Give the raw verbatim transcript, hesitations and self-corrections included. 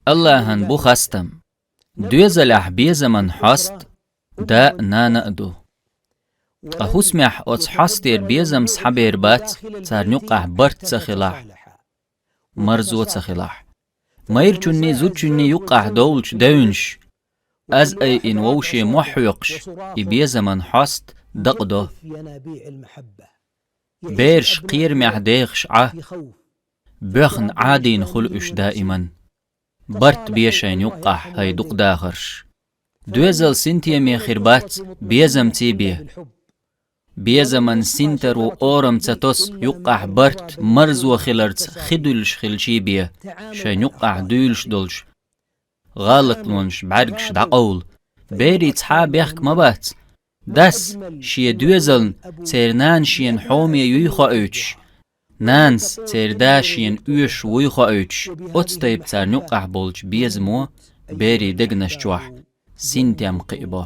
Аллахьан бу хастам. Доьзалехь безаман хьост да а, нана а ду. Ткъа хӀусамехь оцу хьостера безам схьабер бац, царна юккъехь барт ца хилахь, марзо ца хилахь. Майрачунний, зудчунний юккъехь довлучу девнаш, аз айина вовше мохь хьоькхуш, и безаман хьост дакъадо. Бераш кхерамехь дехаш Ӏа, боьхна Ӏадийна хуьлу уьш даиман. Барт бе шайна юккъехь хӀай дукха дахарш. Доьзал синтеме хир бац, безамций бе. Безаман синтар ву орам ца тосу, юккъехь барт марзо хиларца хи дуьллуш хилчий бе, шайна юккъехь дуьйлуш долчу гӀалатлонаш, бӀаьргаш дӀакъовла. Берийн цхьа а бехк ма бац. Дас шен доьзална церан нана шена хьоме юй хоуьйтуш, нанас церан да шена оьшуш вуй хоуьйтуш, оцу тайпа царна юккъехь болчу безамо берийн дегнаш чохь синтем кхиабо.